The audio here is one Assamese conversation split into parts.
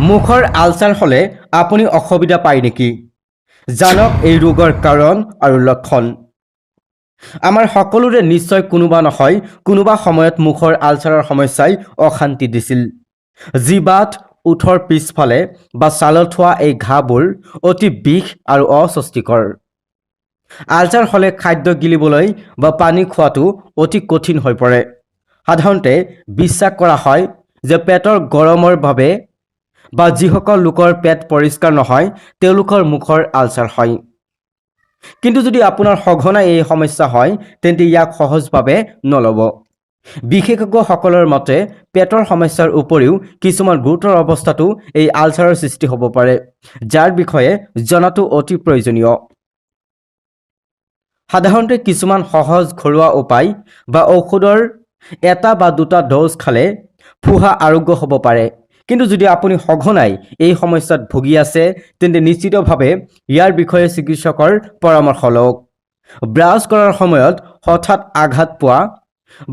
মুখৰ আলচাৰ হ'লে আপুনি অসুবিধা পায় নেকি? জানক এই ৰোগৰ কাৰণ আৰু লক্ষণ। আমাৰ সকলোৰে নিশ্চয় কোনোবা নহয় কোনোবা সময়ত মুখৰ আলচাৰৰ সমস্যাই অশান্তি দিছিল। জিভাত, ওঁঠৰ পিছফালে বা ছালত হোৱা এই ঘাঁবোৰ অতি বিষ আৰু অস্বস্তিকৰ। আলচাৰ হ'লে খাদ্য গিলিবলৈ বা পানী খোৱাটো অতি কঠিন হৈ পৰে। সাধাৰণতে বিশ্বাস কৰা হয় যে পেটৰ গৰমৰ বাবে বা যিসকল লোকৰ পেট পৰিষ্কাৰ নহয়, তেওঁলোকৰ মুখৰ আলচাৰ হয়। কিন্তু যদি আপোনাৰ সঘনাই এই সমস্যা হয়, তেন্তে ইয়াক সহজভাৱে নল'ব। বিশেষজ্ঞসকলৰ মতে পেটৰ সমস্যাৰ উপৰিও কিছুমান গুৰুতৰ অৱস্থাতো এই আলচাৰৰ সৃষ্টি হ'ব পাৰে, যাৰ বিষয়ে জনাটো অতি প্ৰয়োজনীয়। সাধাৰণতে কিছুমান সহজ ঘৰুৱা উপায় বা ঔষধৰ এটা বা দুটা ড'জ খালে ফোহা আৰোগ্য হ'ব পাৰে। কিন্তু যদি আপুনি সঘনাই এই সমস্যাত ভুগি আছে, তেন্তে নিশ্চিতভাৱে ইয়াৰ বিষয়ে চিকিৎসকৰ পৰামৰ্শ লওক। ব্ৰাছ কৰাৰ সময়ত হঠাৎ আঘাত পোৱা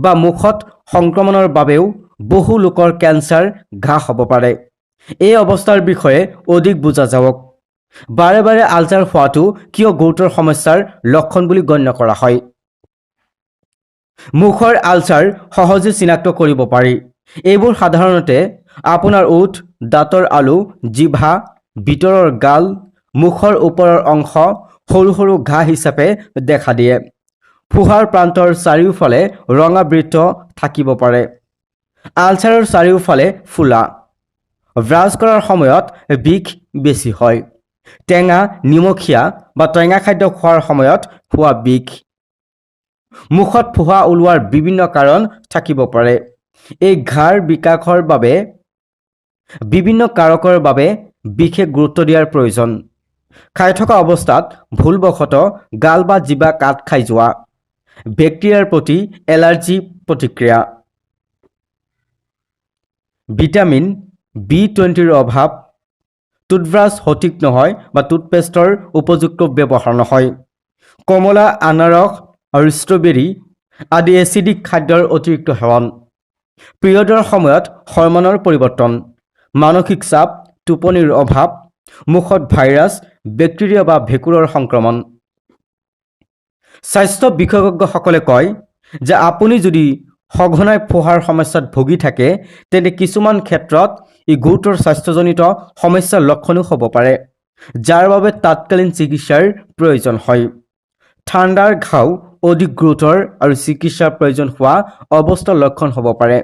বা মুখত সংক্ৰমণৰ বাবেও বহু লোকৰ কেঞ্চাৰ ঘাঁ হ'ব পাৰে। এই অৱস্থাৰ বিষয়ে অধিক বুজা যাওক। বাৰে বাৰে আলচাৰ হোৱাটো কিয় গুৰুতৰ সমস্যাৰ লক্ষণ বুলি গণ্য কৰা হয়? মুখৰ আলচাৰ সহজে চিনাক্ত কৰিব পাৰি। এইবোৰ সাধাৰণতে আপোনাৰ ওঁঠ, দাঁতৰ আলু, জিভা, ভিতৰৰ গাল, মুখৰ ওপৰৰ অংশ সৰু সৰু ঘাঁ হিচাপে দেখা দিয়ে। ফোহাৰ প্ৰান্তৰ চাৰিওফালে ৰঙা বৃত্ত থাকিব পাৰে। আলচাৰৰ চাৰিওফালে ফুলা। ব্ৰাছ কৰাৰ সময়ত বিষ বেছি হয়। টেঙা, নিমখীয়া বা টেঙা খাদ্য খোৱাৰ সময়ত হোৱা বিষ। মুখত ফোহা ওলোৱাৰ বিভিন্ন কাৰণ থাকিব পাৰে। এই ঘাঁৰ বিকাশৰ বাবে বিভিন্ন কাৰকৰ বাবে বিশেষ গুৰুত্ব দিয়াৰ প্ৰয়োজন। খাই থকা অৱস্থাত ভুলবশতঃ গাল বা জিভা কাট খাই যোৱা, বেক্টেৰিয়াৰ প্ৰতি এলাৰ্জি প্ৰতিক্ৰিয়া, ভিটামিন বি 20ৰ অভাৱ, টুথব্ৰাছ সঠিক নহয় বা টুথপেষ্টৰ উপযুক্ত ব্যৱহাৰ নহয়, কমলা, আনাৰস আৰু ষ্ট্ৰবেৰী আদি এচিডিক খাদ্যৰ অতিৰিক্ত সেৱন, পিৰিয়ডৰ সময়ত হৰম'নৰ পৰিৱৰ্তন, মানসিক চাপ, টোপনিৰ অভাৱ, মুখত ভাইৰাছ, বেক্টেৰিয়া বা ভেঁকুৰৰ সংক্ৰমণ। স্বাস্থ্য বিশেষজ্ঞসকলে কয় যে আপুনি যদি সঘনাই ফোহাৰ সমস্যাত ভুগি থাকে, তেন্তে কিছুমান ক্ষেত্ৰত ই গুৰুতৰ স্বাস্থ্যজনিত সমস্যাৰ লক্ষণো হ'ব পাৰে, যাৰ বাবে তৎকালীন চিকিৎসাৰ প্ৰয়োজন হয়। ঠাণ্ডাৰ ঘাঁও অধিক গুৰুতৰ আৰু চিকিৎসাৰ প্ৰয়োজন হোৱা অৱস্থাৰ লক্ষণ হ'ব পাৰে।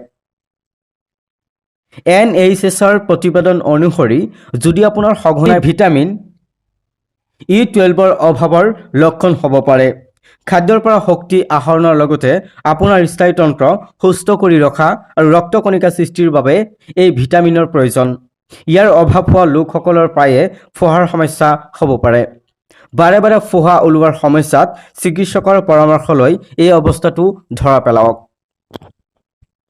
এন এইচ এছৰ প্ৰতিবেদন অনুসৰি যদি আপোনাৰ সঘনাই ভিটামিন ই 12ৰ অভাৱৰ লক্ষণ হ'ব পাৰে। খাদ্যৰ পৰা শক্তি আহৰণৰ লগতে আপোনাৰ স্নায়ুতন্ত্ৰ সুস্থ কৰি ৰখা আৰু ৰক্তকণিকা সৃষ্টিৰ বাবে এই ভিটামিনৰ প্ৰয়োজন। ইয়াৰ অভাৱ হোৱা লোকসকলৰ প্ৰায়ে ফোহাৰ সমস্যা হ'ব পাৰে। বাৰে বাৰে ফোহা ওলোৱাৰ সমস্যাত চিকিৎসকৰ পৰামৰ্শ লৈ এই অৱস্থাটো ধৰা পেলাওক।